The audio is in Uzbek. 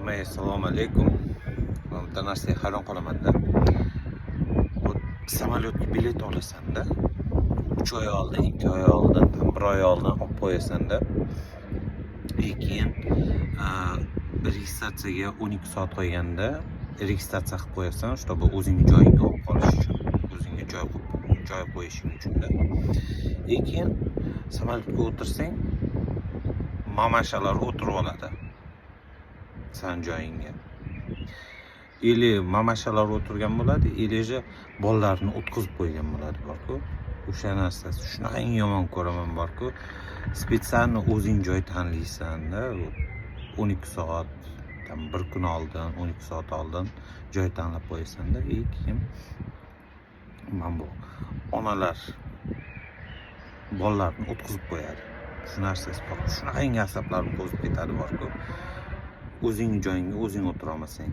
Hammaga assalomu alaykum. Man bitta narsaga hayron qolamanda. Вот samolyotga bilet olasanda, 3 oy oldin, 2 oy oldin, там 1 oy oldin olib qo'yasanda. И keyin registratsiyaga 12 soat qolganda registratsiya qilib qo'yasan, чтобы o'zingni joyingga olib qolish uchun, o'zingga joy qo'yib, joy qo'yishing uchunda. И keyin samolyotga o'tirsang, мамаша lar o'tirib oladi san joyingga. Или мамаша lar o'tirgan bo'ladi, или же bolalarini o'tkazib qo'ygan bo'ladi borku. O'sha narsasi shunaqangi yomon ko'raman borku. Специально o'zing joy tanlaysanda, 12 soat, там bir kun oldin, 12 soat oldin joy tanlab qo'yasanda, и keyin mana bu onalar bolalarini o'tkazib qo'yadi. Shu narsasi bor. Shunaqangi asablarim qo'zib ketadi borku. O'zingni joyingga o'zing o'tirolmasang.